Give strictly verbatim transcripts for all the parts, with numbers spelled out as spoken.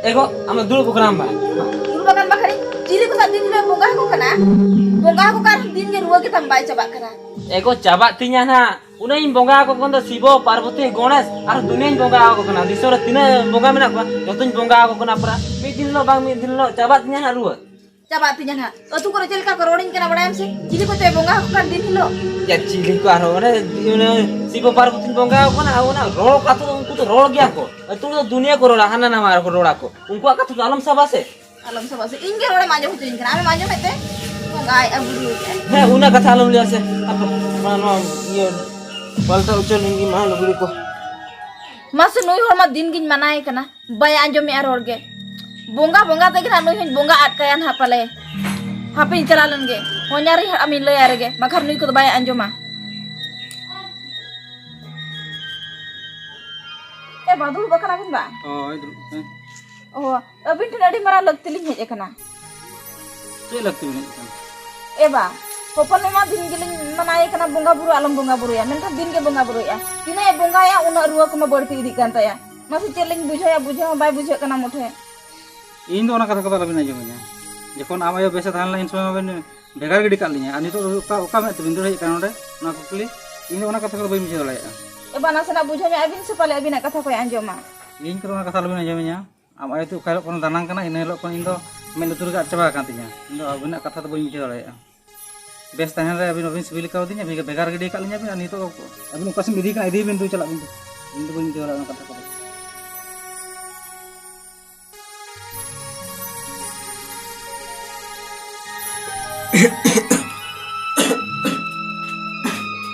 ᱮ ᱜᱚ, ᱟᱢ ᱫᱚ ᱫᱩᱲᱩᱵ ᱠᱚ ᱠᱟᱱᱟᱢ ᱵᱟᱝ? ᱫᱩᱲᱩᱵ ᱟᱠᱟᱱ ᱵᱟᱠᱷᱟᱱᱤᱧ ᱪᱤᱞᱤ ᱠᱚ ᱥᱟᱶ ᱫᱤᱱ ᱦᱤᱞᱳᱜ ᱵᱚᱸᱜᱟ ᱟᱠᱚ ᱠᱟᱱᱟ? ᱵᱚᱸᱜᱟ ᱟᱠᱚ ᱠᱟᱱ ᱫᱤᱱ ᱜᱮ ᱨᱩᱣᱟᱹ ᱜᱮ ᱛᱟᱢ ᱵᱟᱭ ᱪᱟᱵᱟᱜ ᱠᱟᱱᱟ᱾ ᱮ ᱜᱚ, ᱪᱟᱵᱟᱜ ᱛᱤᱧᱟ ᱱᱟᱦᱟᱜ᱾ ᱩᱱᱟᱹᱜ ᱤᱧ ᱵᱚᱸᱜᱟ ᱟᱠᱚ ᱠᱟᱱ ᱫᱚ ᱥᱤᱵᱚ, ᱯᱟᱨᱵᱚᱛᱤ, ᱜᱚᱬᱮᱥ ᱟᱨ ᱫᱩᱱᱤᱭᱟᱹᱧ ᱵᱚᱸᱜᱟ ᱟᱠᱚ ᱠᱟᱱᱟ᱾ ᱫᱤᱥᱚᱢ ᱨᱮ ᱛᱤᱱᱟᱹᱜ ᱵᱚᱸᱜᱟ ᱢᱮᱱᱟᱜ ᱠᱚᱣᱟ, ᱡᱚᱛᱚᱧ ᱵᱚᱸᱜᱟ ᱟᱠᱚ ᱠᱟᱱᱟ ᱯᱨᱟᱭ᱾ ᱢᱤᱫ ᱫᱤᱱ ᱦᱤᱞᱳᱜ ᱵᱟᱝ ᱢᱤᱫ ᱫᱤᱱ ᱦᱤᱞᱳᱜ ᱪᱟᱵᱟᱜ ᱛᱤᱧᱟ ᱱᱟᱦᱟᱜ ᱨᱩᱣᱟᱹ᱾ ᱪᱟᱵᱟᱜ ᱛᱤᱧᱟ ᱱᱟᱦᱟᱜ᱾ ᱟᱹᱛᱩ ᱠᱚᱨᱮ ᱪᱮᱫ ᱞᱮᱠᱟ ᱠᱚ ᱨᱚᱲᱤᱧ ᱠᱟᱱᱟ ᱵᱟᱲᱟᱭᱟᱢ ᱥᱮ? ᱪᱤᱞᱤ ᱠᱚᱪᱚᱭ ᱵᱚᱸᱜᱟ ᱟᱠᱚ ᱠᱟᱱ ᱫᱤᱱ ᱦᱤᱞᱳᱜ᱾ ᱭᱟ, ᱪᱤᱞᱤ ᱠᱚ ᱟᱨᱦᱚᱸ ᱚᱱᱮ, ᱚᱱᱮ ᱥᱤᱵᱚ ᱯᱟᱨᱵᱚᱛᱤᱧ ᱵᱚᱸᱜᱟ ᱟᱠᱚ ᱠᱟᱱᱟ, ᱟᱨ ᱚᱱᱟ ᱨᱚᱲ ᱠᱟᱛᱷᱟ ᱫᱚ ᱩᱱᱠᱩ ᱫᱚ ᱨᱚᱲ ᱜᱮᱭᱟ ᱠᱚ᱾ ᱟᱹᱛᱩ ᱨᱮᱫᱚ ᱫᱩᱱᱤᱭᱟᱹ ᱠᱚ ᱨᱚᱲᱟ, ᱦᱟᱱᱟ ᱱᱟᱣᱟ ᱨᱮᱠᱚ ᱨᱚᱲᱟ ᱠᱚ᱾ ᱩᱱᱠᱩᱣᱟᱜ ᱠᱟᱛᱷᱟ ᱫᱚ ᱟᱞᱚᱢ ᱥᱟᱵᱟ ᱥᱮ᱾ ᱟᱞᱚᱢ ᱥᱟᱵᱟ ᱥᱮ, ᱤᱧ ᱜᱮ ᱨᱚᱲᱮᱢ ᱟᱸᱡᱚᱢ ᱦᱚᱪᱚᱧ ᱠᱟᱱᱟ, ᱟᱢᱮᱢ ᱟᱸᱡᱚᱢᱮᱫ ᱛᱮ? ᱵᱚᱸᱜᱟᱭᱮᱫᱼᱟ, ᱵᱩᱨᱩᱭᱮᱫᱼᱟ᱾ ᱦᱮᱸ, ᱚᱱᱟ ᱠᱟᱛᱷᱟ ᱟᱞᱚᱢ ᱞᱟᱹᱭᱟ ᱥᱮ᱾ ᱟᱯᱮ, ᱚᱱᱟ, ᱱᱚᱣᱟ ᱤᱭᱟᱹ ᱯᱟᱞᱴᱟ ᱩᱪᱟᱹᱲ ᱞᱮᱱ ᱜᱮ ᱢᱟ ᱞᱩᱜᱽᱲᱤ ᱠᱚ᱾ ᱢᱟᱥᱮ, ᱱᱩᱭ ᱦᱚᱲ ᱢᱟ ᱫᱤᱱ ᱜᱤᱧ ᱢᱟᱱᱟᱭᱮ ᱠᱟᱱᱟ, ᱵᱟᱭ ᱟᱸᱡᱚᱢᱮᱫᱼᱟ ᱨᱚᱲ ᱜᱮ᱾ ᱵᱚᱸᱜᱟ ᱵᱚᱸᱜᱟ ᱛᱮᱜᱮ ᱱᱟᱦᱟᱜ ᱱᱩᱭ ᱦᱚᱸᱧ ᱵᱚᱸᱜᱟ ᱟᱫ ᱠᱟᱭᱟ ᱱᱟᱦᱟᱜ ᱯᱟᱞᱮ᱾ ᱦᱟᱯᱮᱧ ᱪᱟᱞᱟᱣ ᱞᱮᱱ ᱜᱮ, ᱦᱚᱧᱦᱟᱨᱤᱧ ᱦᱟᱲᱟᱢᱤᱧ ᱞᱟᱹᱭᱟᱭ ᱨᱮᱜᱮ, ᱵᱟᱠᱷᱟᱱ ᱱᱩᱭ ᱠᱚᱫᱚ ᱵᱟᱭ ᱟᱸᱡᱚᱢᱟ᱾ ᱮ ᱵᱟ, ᱫᱩᱲᱩᱵ ᱟᱠᱟᱱᱟ ᱵᱤᱱ ᱵᱟ? ᱦᱳᱭ, ᱫᱩᱲᱩᱵ ᱟᱠᱟᱱᱟᱹᱧ᱾ ᱚ, ᱟᱹᱵᱤᱱ ᱴᱷᱮᱱ ᱟᱹᱰᱤ ᱢᱟᱨᱟᱝ ᱞᱟᱹᱠᱛᱤ ᱞᱤᱧ ᱦᱮᱡ ᱟᱠᱟᱱᱟ᱾ ᱪᱮᱫ ᱞᱟᱹᱠᱛᱤ ᱵᱤᱱ ᱦᱮᱡ ᱟᱠᱟᱱᱟ? ᱮ ᱵᱟ, ᱦᱚᱯᱚᱱ ᱢᱟ ᱫᱤᱱ ᱜᱮᱞᱤᱧ ᱢᱟᱱᱟᱭᱮ ᱠᱟᱱᱟ, ᱵᱚᱸᱜᱟ ᱵᱩᱨᱩ ᱟᱞᱚᱢ ᱵᱚᱸᱜᱟ ᱵᱩᱨᱩᱭᱟ, ᱢᱮᱱᱠᱷᱟᱱ ᱫᱤᱱ ᱜᱮ ᱵᱚᱸᱜᱟ ᱵᱩᱨᱩᱭᱮᱫᱼᱟ᱾ ᱛᱤᱱᱟᱹᱜ ᱮ ᱵᱚᱸᱜᱟᱭᱟ, ᱩᱱᱟᱹᱜ ᱨᱩᱣᱟᱹ ᱠᱚᱢᱟ ᱵᱟᱹᱲᱛᱤ ᱤᱫᱤᱜ ᱠᱟᱱ ᱛᱟᱭᱟ᱾ ᱢᱟᱥᱮ ᱪᱮᱫ ᱞᱤᱧ ᱵᱩᱡᱷᱟᱹᱣᱟ, ᱵᱩᱡᱷᱟᱹᱣ ᱦᱚᱸ ᱵᱟᱭ ᱵᱩᱡᱷᱟᱹᱜ ᱠᱟᱱᱟ ᱢᱩᱴᱷᱮ᱾ ᱤᱧ ᱫᱚ ᱚᱱᱟ ᱠᱟᱛᱷᱟ ᱠᱚᱫᱚ ᱟᱞᱚᱵᱤᱱ ᱟᱸᱡᱚᱢᱟᱹᱧᱟ᱾ ᱡᱚᱠᱷᱚᱱ ᱟᱢ ᱟᱭᱳ ᱵᱮᱥᱮ ᱛᱟᱦᱮᱸ ᱞᱮᱱᱟ, ᱤᱱ ᱥᱚᱢᱚᱭ ᱢᱟᱵᱤᱱ ᱵᱷᱮᱜᱟᱨ ᱜᱤᱰᱤ ᱠᱟᱜ ᱞᱤᱧᱟ, ᱟᱨ ᱱᱤᱛᱚᱜ ᱫᱚ ᱚᱠᱟ, ᱚᱠᱟ ᱢᱮᱫ ᱛᱮᱵᱤᱱ ᱫᱟᱹᱲ ᱦᱮᱡ ᱟᱠᱟᱱᱟ ᱱᱚᱰᱮ? ᱚᱱᱟ ᱠᱩᱠᱞᱤ, ᱤᱧ ᱫᱚ ᱚᱱᱟ ᱠᱟᱛᱷᱟ ᱠᱚᱫᱚ ᱵᱟᱹᱧ ᱵᱩᱡᱷᱟᱹᱣ ᱫᱟᱲᱮᱭᱟᱜᱼᱟ᱾ ᱮ ᱵᱟ, ᱱᱟᱥᱮᱱᱟᱜ ᱵᱩᱡᱷᱟᱹᱣ ᱧᱚᱜ ᱟᱹᱵᱤᱱ ᱥᱮ, ᱯᱟᱞᱮ ᱟᱹᱵᱤᱱᱟᱜ ᱠᱟᱛᱷᱟ ᱠᱚᱭ ᱟᱸᱡᱚᱢᱟ᱾ ᱤᱧ ᱠᱚᱫᱚ ᱚᱱᱟ ᱠᱟᱛᱷᱟ ᱟᱞᱚᱵᱤᱱ ᱟᱸᱡᱚᱢᱟᱹᱧᱟ᱾ ᱟᱢ ᱟᱭᱳ ᱛᱮ ᱚᱠᱟ ᱦᱤᱞᱳᱜ ᱠᱷᱚᱱ ᱫᱟᱱᱟᱝ ᱠᱟᱱᱟ, ᱤᱱᱟᱹ ᱦᱤᱞᱳᱜ ᱠᱷᱚᱱ ᱤᱧ ᱫᱚ ᱢᱮᱫ ᱞᱩᱛᱩᱨ ᱨᱮᱜᱮ ᱟᱫ ᱪᱟᱵᱟ ᱟᱠᱟᱱ ᱛᱤᱧᱟ᱾ ᱤᱧ ᱫᱚ ᱟᱹᱵᱤᱱᱟᱜ ᱠᱟᱛᱷᱟ ᱫᱚ ᱵᱟᱹᱧ ᱵᱩᱡᱷᱟᱹᱣ ᱫᱟᱲᱮᱭᱟᱜᱼᱟ᱾ ᱵᱮᱥ ᱛᱟᱦᱮᱱ ᱨᱮ ᱟᱹᱵᱤᱱ ᱵᱟᱹᱵᱤᱱ ᱥᱤᱵᱤᱞ ᱠᱟᱣᱫᱤᱧᱟ, ᱵᱷᱮᱜᱟᱨ ᱜᱤᱰᱤ ᱟᱠᱟᱫ ᱞᱤᱧᱟ ᱵᱤᱱ, ᱟᱨ ᱱᱤᱛᱚᱜ ᱟᱹᱵᱤᱱ ᱚᱠᱟ ᱥᱮᱫ ᱵᱤᱱ ᱤᱫᱤᱭᱮ ᱠᱟᱱᱟ, ᱤᱫᱤᱭ ᱵᱤᱱ, ᱫᱩ ᱪᱟᱞᱟᱜ ᱵᱤᱱ᱾ ᱤᱧ ᱫᱚ ᱵᱟᱹᱧ ᱵᱩᱡᱷᱟᱹᱣ ᱫᱟᱲᱮᱭᱟᱜᱼᱟ ᱚᱱᱟ ᱠᱟᱛᱷᱟ ᱠᱚᱫᱚ᱾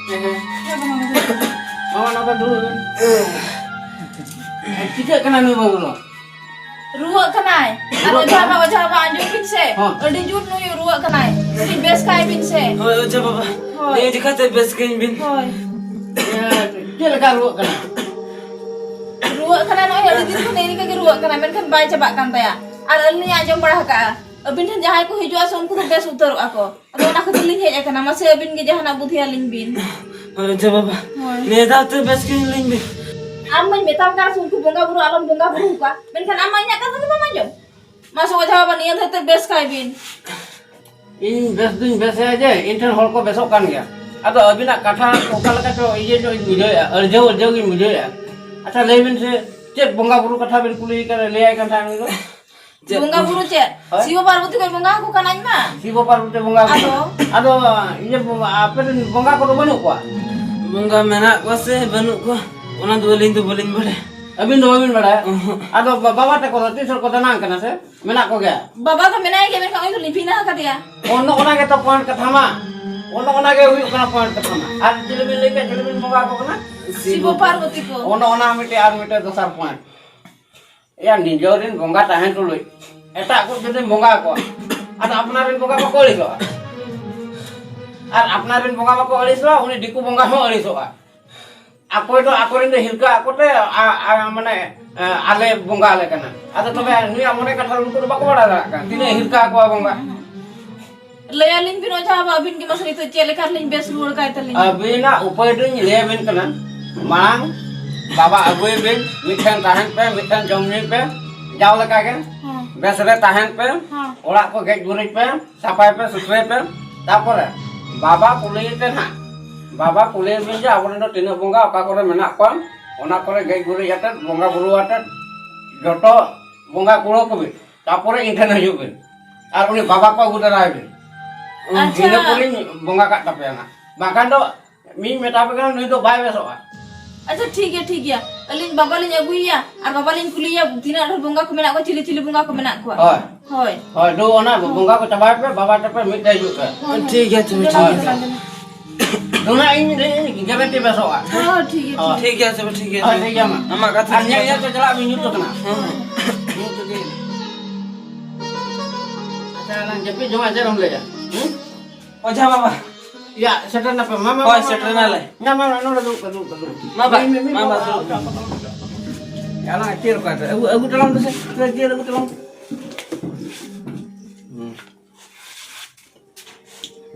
ᱦᱮᱸ, ᱦᱮᱸ᱾ ᱢᱟᱢᱟ, ᱱᱚᱰᱮ ᱫᱩᱲᱩᱵ ᱢᱮ᱾ ᱪᱤᱠᱟᱹᱜ ᱠᱟᱱᱟ ᱱᱩᱭ ᱵᱟᱹᱵᱩ ᱫᱚ? ᱨᱩᱣᱟᱹᱜ ᱠᱟᱱᱟᱭ᱾ ᱟᱨ ᱨᱩᱣᱟᱹᱜ ᱚᱡᱷᱟ ᱠᱟᱱᱟᱭ? ᱵᱟ, ᱚᱡᱷᱟ ᱵᱟ, ᱟᱸᱡᱚᱢ ᱵᱤᱱ ᱥᱮ᱾ ᱦᱚᱸ᱾ ᱟᱹᱰᱤ ᱡᱳᱨ ᱱᱩᱭ ᱨᱩᱣᱟᱹᱜ ᱠᱟᱱᱟᱭ᱾ ᱠᱟᱹᱴᱤᱡ ᱵᱮᱥ ᱠᱟᱭ ᱵᱤᱱ ᱥᱮ᱾ ᱦᱳᱭ, ᱚᱡᱷᱟ ᱵᱟᱵᱟ᱾ ᱦᱳᱭ᱾ ᱱᱤᱭᱟᱹ ᱡᱚᱠᱷᱟ ᱛᱮ ᱵᱮᱥ ᱠᱟᱹᱧ ᱵᱤᱱ᱾ ᱦᱳᱭ᱾ ᱪᱮᱫ ᱞᱮᱠᱟ ᱨᱩᱣᱟᱹᱜ ᱠᱟᱱᱟ? ᱨᱩᱣᱟᱹᱜ ᱠᱟᱱᱟᱭ, ᱱᱚᱜᱼᱚᱭ ᱟᱹᱰᱤ ᱫᱤᱱ ᱠᱷᱚᱱ ᱱᱤᱝᱠᱟᱹ ᱜᱮ ᱨᱩᱣᱟᱹᱜ ᱠᱟᱱᱟᱭ, ᱢᱮᱱᱠᱷᱟᱱ ᱵᱟᱭ ᱪᱟᱵᱟᱜ ᱠᱟᱱ ᱛᱟᱭᱟ᱾ ᱟᱨ ᱟᱹᱞᱤᱧ ᱞᱤᱧ ᱟᱸᱡᱚᱢ ᱵᱟᱲᱟ ᱟᱠᱟᱫᱼᱟ, ᱟᱹᱵᱤᱱ ᱴᱷᱮᱱ ᱡᱟᱦᱟᱸᱭ ᱠᱚ ᱦᱤᱡᱩᱜᱼᱟ ᱥᱮ, ᱩᱱᱠᱩ ᱫᱚ ᱵᱮᱥ ᱩᱛᱟᱹᱨᱚᱜᱼᱟ ᱠᱚ᱾ ᱟᱫᱚ ᱚᱱᱟ ᱠᱷᱟᱹᱛᱤᱨ ᱞᱤᱧ ᱦᱮᱡ ᱟᱠᱟᱱᱟ, ᱢᱟᱥᱮ ᱟᱹᱵᱤᱱ ᱜᱮ ᱡᱟᱦᱟᱱᱟᱜ ᱵᱩᱫᱷᱤ ᱟᱹᱞᱤᱧ ᱵᱤᱱ᱾ ᱦᱳᱭ, ᱚᱡᱷᱟ ᱵᱟᱵᱟ, ᱦᱳᱭ᱾ ᱱᱤᱭᱟᱹ ᱫᱷᱟᱣ ᱛᱮ ᱵᱮᱥ ᱠᱟᱹᱧ ᱞᱤᱧ ᱵᱤᱱ᱾ ᱟᱢ ᱢᱟᱧ ᱢᱮᱛᱟᱢ ᱠᱟᱱ ᱥᱮ ᱩᱱᱠᱩ ᱵᱚᱸᱜᱟ ᱵᱩᱨᱩ ᱟᱞᱚᱢ ᱵᱚᱸᱜᱟ ᱵᱩᱨᱩ ᱟᱠᱚᱣᱟ, ᱢᱮᱱᱠᱷᱟᱱ ᱟᱢ ᱢᱟ ᱤᱧᱟᱹᱜ ᱠᱟᱛᱷᱟ ᱜᱮ ᱵᱟᱢ ᱟᱸᱡᱚᱢ᱾ ᱢᱟᱥᱮ ᱚᱡᱷᱟ ᱵᱟᱵᱟ, ᱱᱤᱭᱟᱹ ᱫᱷᱟᱣ ᱛᱮ ᱵᱮᱥ ᱠᱟᱭ ᱵᱤᱱ᱾ ᱤᱧ ᱵᱮᱥ ᱫᱩᱧ ᱵᱮᱥᱮᱭᱟ ᱡᱮ ᱤᱧ ᱴᱷᱮᱱ ᱦᱚᱲ ᱠᱚ ᱵᱮᱥᱚᱜ ᱠᱟᱱ ᱜᱮᱭᱟ᱾ ᱟᱫᱚ ᱟᱹᱵᱤᱱᱟᱜ ᱠᱟᱛᱷᱟ ᱚᱠᱟ ᱞᱮᱠᱟ ᱪᱚ ᱤᱭᱟᱹ ᱧᱚᱜ ᱤᱧ ᱵᱩᱡᱷᱟᱹᱣᱮᱫᱼᱟ, ᱟᱹᱲᱡᱷᱟᱹᱣ ᱟᱹᱲᱡᱷᱟᱹᱣ ᱜᱤᱧ ᱵᱩᱡᱷᱟᱹᱣᱮᱫᱼᱟ᱾ ᱟᱪᱪᱷᱟ, ᱞᱟᱹᱭ ᱵᱤᱱ ᱥᱮ, ᱪᱮᱫ ᱵᱚᱸᱜᱟ ᱵᱩᱨᱩ ᱠᱟᱛᱷᱟ ᱵᱤᱱ ᱠᱩᱞᱤᱭᱮ ᱠᱟᱱᱟ, ᱞᱟᱹᱭᱟᱭ ᱠᱟᱱ ᱛᱟᱦᱮᱸᱫ ᱩᱱᱤ ᱫᱚ? ᱪᱮᱫ ᱵᱚᱸᱜᱟ ᱵᱩᱨᱩ ᱪᱮᱫ? ᱦᱳᱭ? ᱥᱤᱵᱚ ᱯᱟᱨᱵᱚᱛᱤ ᱠᱚ ᱵᱚᱸᱜᱟ ᱟᱠᱚ ᱠᱟᱱᱟᱧ ᱢᱟ᱾ ᱥᱤᱵᱚ ᱯᱟᱨᱵᱚᱛᱤ ᱵᱚᱸᱜᱟ ᱟᱠᱚ᱾ ᱟᱫᱚ? ᱟᱫᱚ ᱤᱭᱟᱹ, ᱟᱯᱮ ᱨᱮᱱ ᱵᱚᱸᱜᱟ ᱠᱚᱫᱚ ᱵᱟᱹᱱᱩᱜ ᱠᱚᱣᱟ? ᱵᱚᱸᱜᱟ ᱢᱮᱱᱟᱜ ᱠᱚᱣᱟ ᱥᱮ ᱵᱟᱹᱱᱩᱜ ᱠᱚᱣᱟ, ᱚᱱᱟ ᱫᱚ ᱟᱹᱞᱤᱧ ᱫᱚ ᱵᱟᱹᱞᱤᱧ ᱵᱟᱲᱟᱭᱟ᱾ ᱟᱹᱵᱤᱱ ᱫᱚ ᱵᱟᱹᱵᱤᱱ ᱵᱟᱲᱟᱭᱟ? ᱚᱦᱚᱸ᱾ ᱟᱫᱚ ᱵᱟ-, ᱵᱟᱵᱟ ᱛᱟᱠᱚ ᱫᱚ ᱛᱤᱥ ᱦᱚᱲ ᱠᱚ ᱫᱟᱱᱟᱝ ᱠᱟᱱᱟ ᱥᱮ ᱢᱮᱱᱟᱜ ᱠᱚᱜᱮᱭᱟ? ᱵᱟᱵᱟ ᱫᱚ ᱢᱮᱱᱟᱭ ᱜᱮᱭᱟ, ᱢᱮᱱᱠᱷᱟᱱ ᱩᱱᱤ ᱫᱚ ᱞᱤᱯᱤᱱᱟ ᱟᱠᱟᱫᱮᱭᱟ᱾ ᱚᱱ-, ᱚᱱᱟ ᱜᱮᱛᱚ point ᱠᱟᱛᱷᱟ ᱢᱟ᱾ ᱚᱱ-, ᱚᱱᱟ ᱜᱮ ᱦᱩᱭᱩᱜ ᱠᱟᱱᱟ point ᱠᱟᱛᱷᱟ ᱢᱟ᱾ ᱟᱨ ᱪᱤᱞᱤ ᱵᱤᱱ ᱞᱟᱹᱭ ᱠᱮᱫ, ᱪᱤᱞᱤ ᱵᱤᱱ ᱵᱚᱸᱜᱟ ᱟᱠᱚ ᱠᱟᱱᱟ? ᱥᱤᱵᱚ ᱯᱟᱨᱵᱚᱛᱤ ᱠᱚ᱾ ᱚᱱ-, ᱚᱱᱟ ᱢᱤᱫᱴᱮᱡ ᱟᱨ ᱢᱤᱫᱴᱮᱡ ᱫᱚᱥᱟᱨ point᱾ ᱮᱭᱟ, ᱱᱤᱡᱮᱨ ᱨᱮᱱ ᱵᱚᱸᱜᱟ ᱛᱟᱦᱮᱱ ᱛᱩᱞᱩᱡ ᱮᱴᱟᱜ ᱠᱚ ᱡᱩᱫᱤᱢ ᱵᱚᱸᱜᱟ ᱟᱠᱚᱣᱟ, ᱟᱫᱚ ᱟᱯᱱᱟᱨ ᱨᱮᱱ ᱵᱚᱸᱜᱟ ᱵᱟᱠᱚ ᱟᱹᱲᱤᱥᱚᱜᱼᱟ᱾ ᱟᱨ ᱟᱯᱱᱟᱨ ᱨᱮᱱ ᱵᱚᱸᱜᱟ ᱵᱟᱠᱚ ᱟᱹᱲᱤᱥᱚᱜᱼᱟ, ᱩᱱᱤ ᱫᱤᱠᱩ ᱵᱚᱸᱜᱟ ᱦᱚᱸ ᱟᱹᱲᱤᱥᱚᱜᱼᱟ᱾ ᱚᱠᱚᱭ ᱫᱚ ᱟᱠᱚᱨᱮᱱ ᱫᱚ ᱦᱤᱨᱠᱟᱹ ᱟᱠᱚ ᱛᱮ, ᱟ-, ᱟ-, ᱢᱟᱱᱮ, ᱟ-, ᱟᱞᱮ ᱵᱚᱸᱜᱟ ᱟᱞᱮ ᱠᱟᱱᱟ᱾ ᱟᱫᱚ ᱛᱚᱵᱮ ᱱᱩᱭᱟᱜ ᱢᱚᱱᱮ ᱠᱟᱛᱷᱟ ᱩᱱᱠᱩ ᱫᱚ ᱵᱟᱠᱚ ᱵᱟᱲᱟᱭ ᱫᱟᱲᱮᱭᱟᱜ ᱠᱟᱱᱟ, ᱛᱤᱱᱟᱹᱜ ᱦᱤᱨᱠᱟᱹ ᱟᱠᱚᱣᱟ ᱵᱚᱸᱜᱟ᱾ ᱞᱟᱹᱭ ᱟᱹᱞᱤᱧ ᱵᱤᱱ ᱚᱡᱷᱟ ᱵᱟᱵᱟ, ᱟᱹᱵᱤᱱ ᱜᱮ ᱢᱟᱥᱮ ᱱᱤᱛᱚᱜ ᱪᱮᱫ ᱞᱮᱠᱟ ᱨᱮᱞᱤᱧ ᱵᱮᱥ ᱨᱩᱣᱟᱹᱲ ᱠᱟᱭ ᱛᱟᱹᱞᱤᱧᱟ? ᱟᱹᱵᱤᱱᱟᱜ ᱩᱯᱟᱹᱭ ᱫᱚᱧ ᱞᱟᱹᱭ ᱟᱹᱵᱤᱱ ᱠᱟᱱᱟ, ᱢᱟᱲᱟᱝ ᱵᱟᱵᱟ ᱟᱹᱜᱩᱭ ᱵᱤᱱ, ᱢᱤᱫᱴᱷᱮᱱ ᱛᱟᱦᱮᱱ ᱯᱮ, ᱢᱤᱫᱴᱷᱮᱱ ᱡᱚᱢ ᱧᱩᱭ ᱯᱮ, ᱡᱟᱣ ᱞᱮᱠᱟ ᱜᱮ ᱦᱮᱸ᱾ ᱵᱮᱥ ᱨᱮ ᱛᱟᱦᱮᱱ ᱯᱮ, ᱦᱮᱸ᱾ ᱚᱲᱟᱜ ᱠᱚ ᱜᱮᱡ ᱜᱩᱨᱤᱡ ᱯᱮ, ᱥᱟᱯᱷᱟᱭ ᱯᱮ, ᱥᱩᱛᱨᱟᱹᱭ ᱯᱮ᱾ ᱛᱟᱯᱚᱨᱮ ᱵᱟᱵᱟ ᱠᱩᱞᱤᱭᱮ ᱯᱮ ᱱᱟᱦᱟᱜ, ᱵᱟᱵᱟ ᱠᱩᱞᱤᱭᱮ ᱵᱤᱱ ᱡᱮ ᱟᱵᱚᱨᱮᱱ ᱫᱚ ᱛᱤᱱᱟᱹᱜ ᱵᱚᱸᱜᱟ ᱚᱠᱟ ᱠᱚᱨᱮ ᱢᱮᱱᱟᱜ ᱠᱚᱣᱟ, ᱚᱱᱟ ᱠᱚᱨᱮ ᱜᱮᱡ ᱜᱩᱨᱤᱡ ᱟᱛᱮᱫ, ᱵᱚᱸᱜᱟ ᱵᱩᱨᱩ ᱟᱛᱮᱫ, ᱡᱚᱛᱚ ᱵᱚᱸᱜᱟ ᱠᱩᱲᱟᱹᱣ ᱠᱚᱵᱤᱱ᱾ ᱛᱟᱯᱚᱨᱮ ᱤᱧ ᱴᱷᱮᱱ ᱦᱤᱡᱩᱜ ᱵᱤᱱ ᱟᱨ ᱩᱱᱤ ᱵᱟᱵᱟ ᱠᱚ ᱟᱹᱜᱩ ᱫᱟᱨᱟᱭ ᱵᱤᱱ᱾ ᱟᱪᱪᱷᱟ᱾ ᱤᱱᱟᱹ ᱯᱚᱨᱮᱧ ᱵᱚᱸᱜᱟ ᱠᱟᱜ ᱛᱟᱯᱮᱭᱟ ᱱᱟᱜ, ᱵᱟᱝᱠᱷᱟᱱ ᱫᱚ ᱢᱤᱧ ᱢᱮᱛᱟ ᱯᱮ ᱠᱟᱱᱟ, ᱱᱩᱭ ᱫᱚ ᱵᱟᱭ ᱵᱮᱥᱚᱜᱼᱟ᱾ ᱟᱪᱪᱷᱟ, ᱴᱷᱤᱠ ᱜᱮᱭᱟ, ᱴᱷᱤᱠ ᱜᱮᱭᱟ᱾ ᱟᱹᱞᱤᱧ ᱵᱟᱵᱟ ᱞᱤᱧ ᱟᱹᱜᱩᱭᱮᱭᱟ ᱟᱨ ᱵᱟᱵᱟ ᱞᱤᱧ ᱠᱩᱞᱤᱭᱮᱭᱟ, ᱛᱤᱱᱟᱹᱜ ᱰᱷᱮᱨ ᱵᱚᱸᱜᱟ ᱠᱚ ᱢᱮᱱᱟᱜ ᱠᱚᱣᱟ, ᱪᱤᱞᱤ ᱪᱤᱞᱤ ᱵᱚᱸᱜᱟ ᱠᱚ ᱢᱮᱱᱟᱜ ᱠᱚᱣᱟ᱾ ᱦᱳᱭ᱾ ᱦᱳᱭ᱾ ᱦᱳᱭ, ᱫᱩ ᱚᱱᱟ ᱵᱚᱸᱜᱟ ᱠᱚ ᱪᱟᱵᱟᱭ ᱯᱮ, ᱵᱟᱵᱟ ᱛᱟᱯᱮ ᱢᱤᱫ ᱴᱷᱮᱱ ᱦᱤᱡᱩᱜ ᱯᱮ᱾ ᱦᱳᱭ, ᱦᱳᱭ᱾ ᱴᱷᱤᱠ ᱜᱮᱭᱟ, ᱛᱚᱵᱮ ᱴᱷᱤᱠ ᱜᱮᱭᱟ᱾ ᱫᱩ ᱱᱟᱜ ᱤᱧ, ᱤᱧ ᱜᱮᱨᱮᱱᱴᱤ ᱵᱮᱥᱚᱜᱼᱟ᱾ ᱦᱳᱭ, ᱴᱷᱤᱠ ᱜᱮᱭᱟ, ᱦᱳᱭ᱾ ᱴᱷᱤᱠ ᱜᱮᱭᱟ, ᱛᱚᱵᱮ ᱴᱷᱤᱠ ᱜᱮᱭᱟ, ᱦᱳᱭ, ᱴᱷᱤᱠ ᱜᱮᱭᱟ᱾ ᱴᱷᱤᱠ ᱜᱮᱭᱟ, ᱢᱟ᱾ ᱟᱢᱟᱜ ᱠᱟᱛᱷᱟ ᱟᱨ ᱴᱷᱤᱠ ᱧᱮᱞ ᱜᱮᱭᱟ᱾ ᱧᱮᱞ ᱛᱮ ᱪᱟᱞᱟᱜ ᱵᱤᱱ ᱧᱩᱛ ᱠᱟᱱᱟ᱾ ᱦᱮᱸ, ᱦᱮᱸ᱾ ᱧᱩᱛ ᱜᱮ᱾ ᱟᱪᱪᱷᱟ, ᱟᱞᱟᱝ ᱡᱟᱹᱯᱤᱫ ᱡᱚᱢᱟ, ᱪᱮᱫ ᱮᱢ ᱞᱟᱹᱭᱟ? ᱦᱩᱸ? ᱚᱡᱷᱟ ᱵᱟᱵᱟ᱾ ᱭᱟ, ᱥᱮᱴᱮᱨ ᱱᱟᱯᱮ᱾ ᱢᱟ, ᱢᱟ, ᱦᱳᱭ, ᱢᱟ, ᱢᱟ, ᱥᱮᱴᱮᱨ ᱢᱟ᱾ ᱱᱟᱞᱮ᱾ ᱢᱟ, ᱢᱟ, ᱢᱟ, ᱱᱚᱰᱮ ᱫᱩᱲᱩᱵ ᱯᱮ, ᱫᱩᱲᱩᱵ ᱯᱮ, ᱫᱩᱲᱩᱵ ᱯᱮ᱾ ᱢᱟ, ᱵᱟ, ᱢᱤᱫ, ᱢᱤᱫ, ᱢᱤᱫ, ᱢᱟ, ᱵᱟ, ᱢᱟ, ᱫᱩᱲᱩᱵ ᱯᱮ᱾ ᱟᱞᱟᱝ ᱪᱮᱫ ᱞᱮᱠᱟ ᱛᱮ? ᱟᱹᱜᱩ, ᱟᱹᱜᱩ ᱛᱟᱞᱟᱝ ᱯᱮᱥᱮ, ᱪᱮᱫ ᱟᱹᱜᱩ ᱛᱟᱞᱟᱝ ᱯᱮ᱾ ᱦᱩᱸ᱾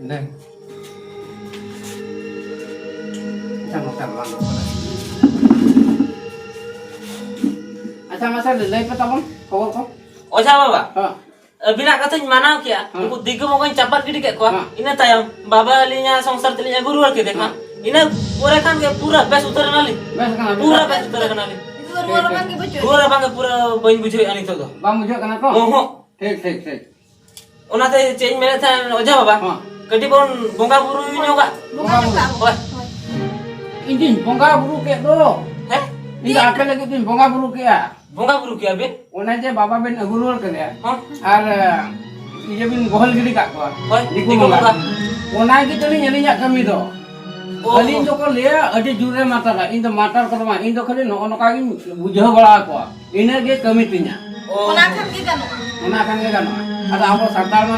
ᱫᱮ᱾ ᱟᱪᱪᱷᱟ, ᱱᱚᱛᱮ ᱵᱟᱝ ᱫᱚᱨᱠᱟᱨ᱾ ᱟᱪᱪᱷᱟ, ᱢᱟᱥᱮ ᱞᱟᱹᱭ ᱯᱮ ᱛᱟᱵᱚᱱ ᱠᱷᱚᱵᱚᱨ ᱠᱚ᱾ ᱚᱡᱷᱟ ᱵᱟᱵᱟ, ᱦᱮᱸ᱾ ᱟᱹᱵᱤᱱᱟᱜ ᱠᱟᱛᱷᱟᱧ ᱢᱟᱱᱟᱣ ᱠᱮᱜᱼᱟ, ᱦᱮᱸ᱾ ᱩᱱᱠᱩ ᱫᱤᱠᱩ ᱵᱚᱸᱜᱟᱧ ᱪᱟᱯᱟᱫ ᱜᱤᱰᱤ ᱠᱮᱫ ᱠᱚᱣᱟ, ᱦᱮᱸ᱾ ᱤᱱᱟᱹ ᱛᱟᱭᱚᱢ ᱵᱟᱵᱟ ᱟᱹᱞᱤᱧᱟᱜ ᱥᱚᱝᱥᱟᱨ ᱛᱮᱞᱤᱧ ᱟᱹᱜᱩ ᱨᱩᱣᱟᱹᱲ ᱠᱮᱫᱮ ᱠᱷᱟᱱ, ᱦᱮᱸ᱾ ᱤᱱᱟᱹ ᱯᱚᱨᱮ ᱠᱷᱟᱱ ᱜᱮ ᱯᱩᱨᱟᱹ ᱵᱮᱥ ᱩᱛᱟᱹᱨ ᱮᱱᱟᱞᱤᱧ᱾ ᱵᱮᱥ ᱠᱟᱱᱟ ᱵᱤᱱ? ᱯᱩᱨᱟᱹ ᱵᱮᱥ ᱩᱛᱟᱹᱨ ᱮᱱᱟᱞᱤᱧ᱾ ᱱᱤᱛᱚᱜ ᱫᱚ ᱨᱩᱣᱟᱹ ᱨᱟᱵᱟᱝ ᱜᱮ ᱵᱟᱹᱪᱩᱜ ᱨᱩᱣᱟᱹ ᱨᱟᱵᱟᱝ ᱜᱮ ᱯᱩᱨᱟᱹ ᱵᱟᱹᱧ ᱵᱩᱡᱷᱟᱹᱣᱮᱫᱼᱟ ᱱᱤᱛᱚᱜ ᱫᱚ᱾ ᱵᱟᱝ ᱵᱩᱡᱷᱟᱹᱜ ᱠᱟᱱᱟ ᱛᱚ? ᱚᱦᱚᱸ᱾ ᱴᱷᱤᱠ, ᱴᱷᱤᱠ, ᱴᱷᱤᱠ᱾ ᱚᱱᱟᱛᱮ ᱪᱮᱫ ᱤᱧ ᱢᱮᱱᱮᱫ ᱛᱟᱦᱮᱸᱫ, ᱚᱡᱷᱟ ᱵᱟᱵᱟ, ᱦᱮᱸ᱾ ᱠᱟᱹᱴᱤᱡ ᱵᱚᱱ ᱵᱚᱸᱜᱟ ᱵᱩᱨᱩ ᱧᱚᱜᱟ᱾ ᱵᱚᱸᱜᱟ ᱵᱩᱨᱩ᱾ ᱦᱳᱭ᱾ ᱤᱧ ᱫᱩᱧ ᱵᱚᱸᱜᱟ ᱵᱩᱨᱩ ᱠᱮᱫ ᱫᱚ᱾ ᱦᱮᱸ? ᱤᱧ ᱫᱚ ᱟᱯᱮ ᱞᱟᱹᱜᱤᱫ ᱫᱩᱧ ᱵᱚᱸᱜᱟ ᱵᱩᱨᱩ ᱠᱮᱫᱼᱟ᱾ ᱵᱚᱸᱜᱟ ᱵᱩᱨᱩ ᱠᱮᱫᱼᱟ ᱵᱤᱱ? ᱚᱱᱮ ᱡᱮ ᱵᱟᱵᱟ ᱵᱤᱱ ᱟᱹᱜᱩ ᱨᱩᱣᱟᱹᱲ ᱠᱮᱫᱮᱭᱟ᱾ ᱦᱮᱸ᱾ ᱟᱨ, ᱮ, ᱤᱭᱟᱹ ᱵᱤᱱ ᱜᱚᱦᱚᱲ ᱜᱤᱰᱤ ᱠᱟᱜ ᱠᱚᱣᱟ᱾ ᱦᱳᱭ, ᱫᱤᱠᱩ ᱫᱤᱠᱩ ᱵᱚᱸᱜᱟ᱾ ᱵᱚᱸᱜᱟ᱾ ᱚᱱᱟ ᱜᱮ ᱛᱟᱹᱞᱤᱧ ᱟᱹᱞᱤᱧᱟᱜ ᱠᱟᱹᱢᱤ ᱫᱚ᱾ ᱚ᱾ ᱟᱹᱞᱤᱧ ᱫᱚᱠᱚ ᱞᱟᱹᱭᱟ ᱟᱹᱰᱤ ᱡᱳᱨᱮ ᱢᱟᱛᱟᱞᱟ᱾ ᱤᱧ ᱫᱚ ᱢᱟᱛᱟᱞ ᱠᱚᱫᱚ ᱵᱟᱝ, ᱤᱧ ᱫᱚ ᱠᱷᱟᱹᱞᱤ ᱱᱚᱜᱼᱚ ᱱᱚᱝᱠᱟ ᱜᱤᱧ ᱵᱩᱡᱷᱟᱹᱣ ᱵᱟᱲᱟ ᱟᱠᱚᱣᱟ᱾ ᱤᱱᱟᱹ ᱜᱮ ᱠᱟᱹᱢᱤ ᱛᱤᱧᱟ᱾ ᱚ᱾ ᱚᱱᱟ ᱠᱷᱟᱱ ᱜᱮ ᱜᱟᱱᱚᱜᱼᱟ᱾ ᱚᱱᱟ ᱠᱷᱟᱱ ᱜᱮ ᱜᱟᱱᱚᱜᱼᱟ᱾ ᱟᱫᱚ ᱟᱵᱚ ᱥᱟᱱᱛᱟᱲ ᱢᱟ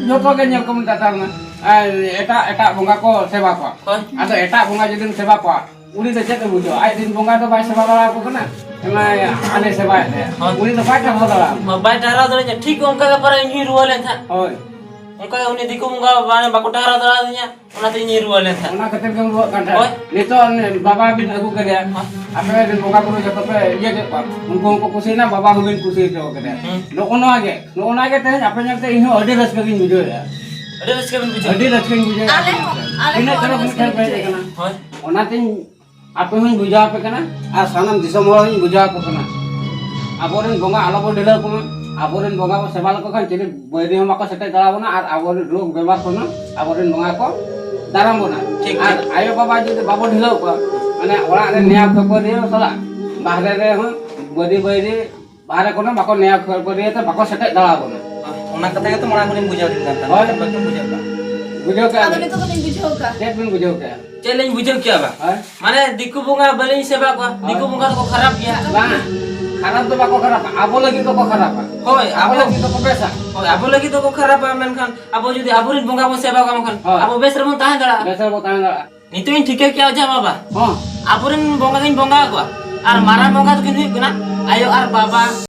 ᱡᱚᱛᱚ ᱜᱮ ᱧᱮᱞ ᱠᱚᱢ ᱱᱮᱛᱟᱨ ᱢᱟ, ᱟᱨ ᱮᱴᱟᱜ, ᱮᱴᱟᱜ ᱵᱚᱸᱜᱟ ᱠᱚ ᱥᱮᱵᱟ ᱠᱚᱣᱟ᱾ ᱦᱳᱭ᱾ ᱟᱫᱚ ᱮᱴᱟᱜ ᱵᱚᱸᱜᱟ ᱡᱩᱫᱤᱢ ᱥᱮᱵᱟ ᱠᱚᱣᱟ, ᱩᱱᱤ ᱫᱚ ᱪᱮᱫ ᱮ ᱵᱩᱡᱷᱟᱹᱣᱟ? ᱟᱡ ᱨᱮᱱ ᱵᱚᱸᱜᱟ ᱫᱚ ᱵᱟᱭ ᱥᱮᱵᱟ ᱵᱟᱲᱟ ᱟᱠᱚ ᱠᱟᱱᱟ, ᱮᱢᱟᱭ, ᱟᱞᱮ ᱥᱮᱵᱟᱭᱮᱫ ᱛᱟᱭᱟ᱾ ᱦᱳᱭ᱾ ᱩᱱᱤ ᱫᱚ ᱵᱟᱭ ᱴᱟᱨᱦᱟᱣ ᱫᱟᱲᱮᱭᱟᱜᱼᱟ᱾ ᱵᱟᱭ ᱴᱟᱨᱦᱟᱣ ᱫᱟᱲᱮᱭᱟᱜᱼᱟ᱾ ᱴᱷᱤᱠ ᱚᱱᱠᱟ ᱜᱮ ᱯᱟᱨᱟ ᱤᱧ ᱦᱚᱸᱧ ᱨᱩᱣᱟᱹ ᱞᱮᱱ ᱛᱟᱦᱮᱸᱫ᱾ ᱦᱳᱭ᱾ ᱚᱱᱠᱟ ᱜᱮ ᱩᱱᱤ ᱫᱤᱠᱩ ᱵᱚᱸᱜᱟ ᱢᱟᱱᱮ ᱵᱟᱠᱚ ᱴᱟᱨᱦᱟᱣ ᱫᱟᱲᱮᱭᱟᱫᱤᱧᱟ᱾ ᱚᱱᱟᱛᱮ ᱤᱧᱤᱧ ᱨᱩᱣᱟᱹ ᱞᱮᱱ ᱛᱟᱦᱮᱸᱫ᱾ ᱚᱱᱟ ᱠᱷᱟᱹᱛᱤᱨ ᱜᱮᱢ ᱨᱩᱣᱟᱹᱜ ᱠᱟᱱ ᱛᱟᱦᱮᱸᱫ᱾ ᱦᱳᱭ᱾ ᱱᱤᱛᱚᱜ ᱚᱱᱮ ᱵᱟᱵᱟ ᱵᱤᱱ ᱟᱹᱜᱩ ᱠᱮᱫᱮᱭᱟ, ᱦᱳᱭ᱾ ᱟᱯᱮ ᱨᱮᱱ ᱵᱚᱸᱜᱟ ᱵᱩᱨᱩ ᱡᱚᱛᱚ ᱯᱮ ᱤᱭᱟᱹ ᱠᱮᱫ ᱠᱚᱣᱟ, ᱩᱱᱠᱩ ᱦᱚᱸᱠᱚ ᱠᱩᱥᱤᱭᱮᱱᱟ, ᱵᱟᱵᱟ ᱦᱚᱸᱵᱤᱱ ᱠᱩᱥᱤ ᱦᱚᱪᱚ ᱠᱮᱫᱮᱭᱟ᱾ ᱦᱩᱸ᱾ ᱱᱚᱜᱼᱚ ᱱᱚᱣᱟ ᱜᱮ, ᱱᱚᱜᱼᱚ ᱱᱚᱣᱟ ᱜᱮ ᱛᱮᱦᱮᱧ ᱟᱯᱮ ᱧᱮᱞᱛᱮ ᱤᱧ ᱦᱚᱸ ᱟᱹᱰᱤ ᱨᱟᱹᱥᱠᱟᱹ ᱜᱤᱧ ᱵᱩᱡᱷᱟᱹᱣᱮᱫᱼᱟ᱾ ᱟᱹᱰᱤ ᱨᱟᱹᱥᱠᱟᱹ ᱵᱤᱱ ᱵᱩᱡᱷᱟᱹᱣ ᱟᱹᱰᱤ ᱠᱮᱫᱟ? ᱨᱟᱹᱥᱠᱟᱹᱧ ᱵᱩᱡᱷᱟᱹᱣᱮᱫᱼᱟ᱾ ᱟᱞᱮ ᱦᱚᱸ, ᱟᱞᱮ ᱛᱤᱱᱟᱹᱜ ᱦᱚᱸ ᱪᱚᱨᱚᱠ ᱟᱹᱰᱤ ᱢᱤᱫᱴᱮᱱ ᱨᱟᱹᱥᱠᱟᱹ ᱯᱮ ᱦᱮᱡ ᱵᱩᱡᱷᱟᱹᱣᱮᱫᱼᱟ᱾ ᱟᱠᱟᱱᱟ᱾ ᱦᱳᱭ᱾ ᱚᱱᱟᱛᱤᱧ ᱟᱯᱮ ᱦᱚᱸᱧ ᱵᱩᱡᱷᱟᱹᱣ ᱟᱯᱮ ᱠᱟᱱᱟ ᱟᱨ ᱥᱟᱱᱟᱢ ᱫᱤᱥᱚᱢ ᱦᱚᱲ ᱦᱚᱸᱧ ᱵᱩᱡᱷᱟᱹᱣ ᱟᱠᱚ ᱠᱟᱱᱟ᱾ ᱟᱵᱚᱨᱮᱱ ᱵᱚᱸᱜᱟ ᱟᱞᱚ ᱵᱚᱱ ᱰᱷᱤᱞᱟᱹᱣ ᱠᱚᱢᱟ᱾ ᱟᱵᱚᱨᱮᱱ ᱵᱚᱸᱜᱟ ᱵᱚᱱ ᱥᱮᱵᱟ ᱞᱮᱠᱚ ᱠᱷᱟᱱ ᱪᱤᱞᱤ ᱵᱟᱹᱭᱨᱤ ᱦᱚᱸ ᱵᱟᱠᱚ ᱥᱮᱴᱮᱡ ᱫᱟᱲᱮᱭᱟᱵᱚᱱᱟ ᱟᱨ ᱟᱵᱚᱨᱮᱱ ᱨᱳᱜᱽ ᱵᱮᱢᱟᱨ ᱠᱷᱚᱱ ᱦᱚᱸ ᱟᱵᱚᱨᱮᱱ ᱵᱚᱸᱜᱟ ᱠᱚ ᱫᱟᱨᱟᱢ ᱵᱚᱱᱟ᱾ ᱴᱷᱤᱠ, ᱟᱨ ᱴᱷᱤᱠ᱾ ᱟᱭᱳ ᱵᱟᱵᱟ ᱡᱩᱫᱤ ᱵᱟᱵᱚ ᱰᱷᱤᱞᱟᱹᱣ ᱠᱚᱣᱟ, ᱢᱟᱱᱮ ᱚᱲᱟᱜ ᱨᱮ ᱱᱮᱭᱟᱣ ᱠᱷᱟᱹᱯᱟᱹᱨᱤᱭᱟᱹ ᱥᱟᱞᱟᱜ ᱵᱟᱦᱨᱮ ᱨᱮ ᱦᱚᱸ ᱵᱟᱹᱫᱤ ᱵᱟᱹᱭᱨᱤ ᱵᱟᱦᱨᱮ ᱠᱷᱚᱱ ᱦᱚᱸ ᱵᱟᱠᱚ ᱱᱮᱭᱟᱣ ᱠᱷᱟᱹᱯᱟᱹᱨᱤᱭᱟᱹ ᱛᱮ ᱵᱟᱠᱚ ᱥᱮᱴᱮᱡ ᱫᱟᱲᱮᱭᱟᱵᱚᱱᱟ᱾ ᱚᱱᱟ ᱠᱟᱛᱷᱟ ᱜᱮᱛᱚ ᱢᱟᱲᱟᱝ ᱠᱷᱚᱱᱤᱧ ᱵᱩᱡᱷᱟᱹᱣ ᱟᱵᱤᱱ ᱠᱟᱱ ᱛᱟᱦᱮᱱᱟ᱾ ᱦᱳᱭ᱾ ᱵᱟᱹᱵᱤᱱ ᱵᱩᱡᱷᱟᱹᱣ ᱠᱟᱜ᱾ ᱵᱩᱡᱷᱟᱹᱣ ᱠᱮᱜᱼᱟ ᱟᱫᱚ ᱵᱤᱱ? ᱱᱤᱛᱚᱜ ᱫᱚᱞᱤᱧ ᱵᱩᱡᱷᱟᱹᱣ ᱠᱟᱜ᱾ ᱪᱮᱫ ᱵᱤᱱ ᱵᱩᱡᱷᱟᱹᱣ ᱠᱮᱜᱼᱟ? ᱪᱮᱫ ᱞᱤᱧ ᱵᱩᱡᱷᱟᱹᱣ ᱠᱮᱜᱼᱟ ᱵᱟ? ᱦᱳᱭ᱾ ᱢᱟᱱᱮ ᱫᱤᱠᱩ ᱵᱚᱸᱜᱟ ᱵᱟᱹᱞᱤᱧ ᱥᱮᱵᱟ ᱠᱚᱣᱟ, ᱦᱳᱭ᱾ ᱫᱤᱠᱩ ᱵᱚᱸᱜᱟ ᱫᱚᱠᱚ ᱠᱷᱟᱨᱟᱯ ᱜᱮᱭᱟ᱾ ᱵᱟᱝ, ᱠᱷᱟᱨᱟᱯ ᱫᱚ ᱵᱟᱠᱚ ᱠᱷᱟᱨᱟᱯᱟ, ᱟᱵᱚ ᱞᱟᱹᱜᱤᱫ ᱫᱚᱠᱚ ᱠᱷᱟᱨᱟᱯᱟ᱾ ᱦᱳᱭ, ᱟᱵᱚ ᱟᱵᱚ ᱞᱟᱹᱜᱤᱫ ᱫᱚᱠᱚ ᱵᱮᱥᱟ᱾ ᱦᱳᱭ, ᱟᱵᱚ ᱞᱟᱹᱜᱤᱫ ᱫᱚᱠᱚ ᱠᱷᱟᱨᱟᱯᱟ, ᱢᱮᱱᱠᱷᱟᱱ ᱟᱵᱚ ᱡᱩᱫᱤ ᱟᱵᱚᱨᱮᱱ ᱵᱚᱸᱜᱟ ᱵᱚᱱ ᱥᱮᱵᱟ ᱠᱚᱣᱟ, ᱢᱮᱱᱠᱷᱟᱱ ᱦᱳᱭ᱾ ᱟᱵᱚ ᱵᱮᱥ ᱨᱮᱵᱚᱱ ᱛᱟᱦᱮᱸ ᱫᱟᱲᱮᱭᱟᱜᱼᱟ᱾ ᱵᱮᱥ ᱨᱮᱵᱚᱱ ᱛᱟᱦᱮᱸ ᱫᱟᱲᱮᱭᱟᱜᱼᱟ᱾ ᱱᱤᱛᱚᱜ ᱤᱧ ᱴᱷᱤᱠᱟᱹ ᱠᱮᱜᱼᱟ ᱚᱡᱷᱟ ᱵᱟᱵᱟ᱾ ᱦᱚᱸ᱾ ᱟᱵᱚᱨᱮᱱ ᱵᱚᱸᱜᱟ ᱜᱤᱧ ᱵᱚᱸᱜᱟ ᱟᱠᱚᱣᱟ᱾ ᱟᱨ ᱢᱟᱨᱟᱝ ᱵᱚᱸᱜᱟ ᱫᱚᱠᱤᱱ ᱦᱩᱭᱩᱜ ᱠᱟᱱᱟ ᱟᱭᱳ ᱟᱨ ᱵᱟᱵᱟ᱾